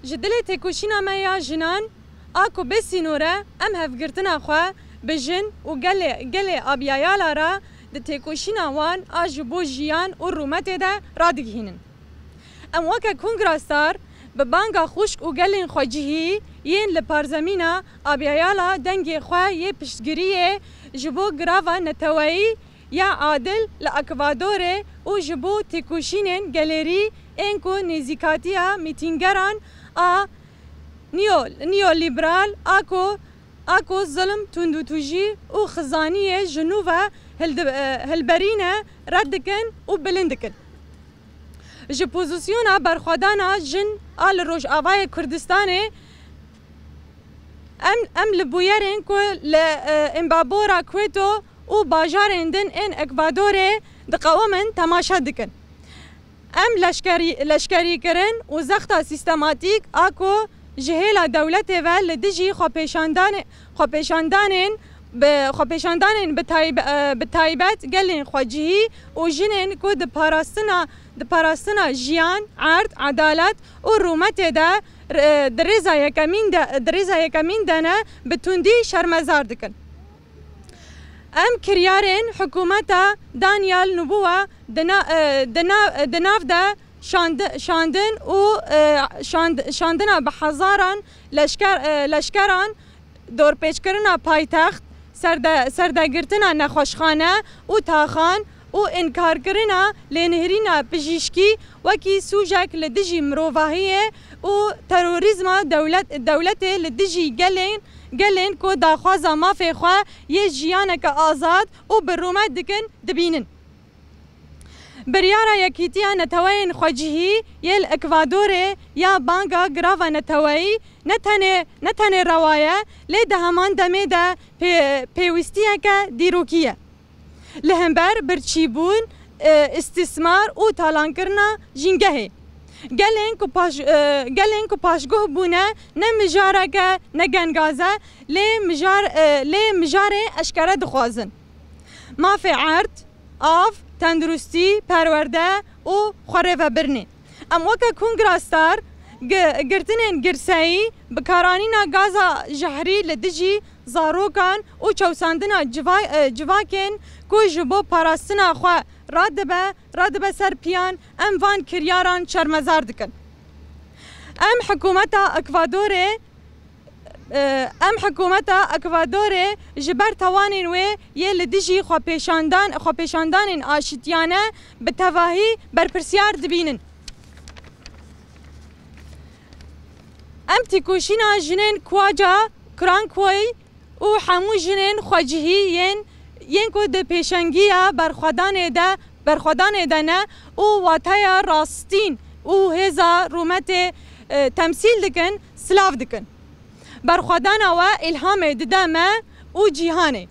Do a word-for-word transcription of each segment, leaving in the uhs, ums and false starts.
Ji dilê têkoşîna me ya jinan a ku bê sînor e, em hevgirtina xwe bi jin û gelê, gelê Abiyayala re di têkoşîna wan a ji bo jiyan û rûmetê de radigihînin. Em weke Kongra Star bi banga xwişk û gelên xwecihî yên li parzemîna Abiyayala dengê xwe yê piştgiriyê ji bo girava neteweyî ya adil li Ekvadorê û ji bo têkoşînên gelêrî ên ku nêzîkatiya mîtîngeran a neo-, neolîberal a ku, a ku zilm, tundûtûjî û xizaniyê ji nû ve hildi-, e, hilberîne red dikin û bilind dikin. Ji pozîsyona berxwedana jin a li Rojavayê Kurdistanê em, em li bûyerên ku li, e, Imbabura Cueto û bajarên din ên Ekvadorê diqewimin temaşe dikin. Em leşkerî-, leşkerîkirin û zexta sîstematîk a ku ji hêla dewletê ve li dijî xwepêşandanê-, xwepêşandanên bi, xwepêşandanên bi taybe-, e, bi taybet gelên xwecihî û jinên ku di parastina, di parastina jiyan, erd, edalet û rûmetê de, e, di rêza yekemîn de, di rêza yekemîn de ne, bi tundî şermezar dikin. Em kiryarên hikûmeta Daniel Noboa di na-, e, di na-, di nav de şandi-, şandin û, e, şand-, şandina bi hezaran leşker, e, leşkeran, dorpêçkirina paytext, serde-, serdegirtina nexweşxane û taxan û înkarkirina lênihirîna pijîşkî wekî sûcek li dijî mirovahiyê û terorîzma dewlet-, dewletê li dijî gelên, gelên ku daxwaza mafê xwe yê jiyaneke azad û bi rûmet dikin, dibînin. Biryara Yekîtiya Neteweyên Xwecihî yê li Ekvadorê ya banga girava neteweyî ne tenê, ne tenê rewa ye, lê di heman demê de pê-, pêwîstiyeke dîrokî ye. Li hember birçîbûn, e, îstîsmar û talankirina jîngehê. Gelên ku paş-, e, gelên ku paşguh bûne ne mijareke ne gengaz e, lê mijar, e, lê mijarê eşkere dixwazin. Mafê erd, av, tenduristî, perwerde û xwerêvebirinê. Em weke Kongra Star gi-, girtinên girseyî, bikaranîna gaza jehrî li dijî zarokan û çewsandina civa-, e, civakên ku ji bo parastina xwe radibe, radibe ser piyan, em van kiryaran şermezar dikin. Em hikûmeta Ekvadorê, e, em hikûmeta Ekvadorê ji ber tawanên wê yê li dijî xwepêşandan-, xwepêşandanên aşitiyane bi tevahî berpirsiyar dibînin. Em têkoşîna jinên Kuaca, Krankoy û hemû jinên xwecihî yên, yên ku di pêşengiya berxwedanê de, berxwedanê de ne û wateya rastîn û hêza rûmetê, e, temsîl dikin, silav dikin. Berxwedana we îlhamê dide me û cîhanê.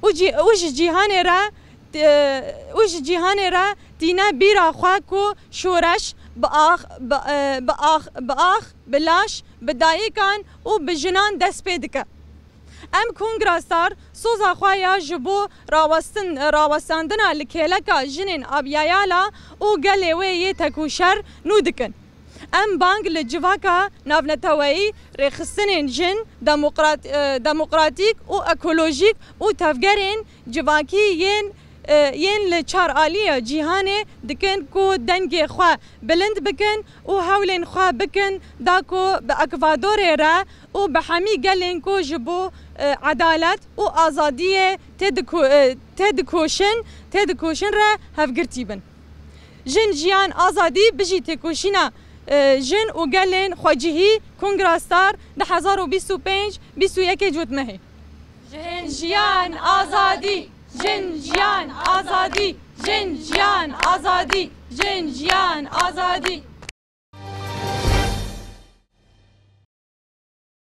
Û cî-, û ji cîhanê re, e, û ji cîhanê re tîne bîra xwe ku şoreş bi ax-, bi, e, bi ax-, bi ax, bi laş, bi dayikan û bi jinan dest pê dike. Em Kongra Star soza xwe ya ji bo rawestin-, rawestandina li kêleka jinên Abiyayala û gelê wê yê tekoşer nû dikin. Em bang li civaka navneteweyî, rêxistinên jin, demokrat-, e, demokratîk û ekolojîk û tevgerên civakî yên, e, yên li çar aliya cîhanê dikin ku dengê xwe bilind bikin û hewlên xwe bikin da ku bi Ekvadorê re û bi hemî gelên ku ji bo, e, edalet û azadiyê têdiko-, e, têdikoşin, têdikoşin re hevgirtî bin. Jin, jiyan, azadî, bijî têkoşîna, e, jin û gelên xwecihî, Kongra Star, du hezar û bîst û pênc, bîst û yekê Cotmehê. Jin, jiyan, azadî! Jin, jiyan, azadî! Jin, jiyan, azadî! Jin, jiyan, azadî!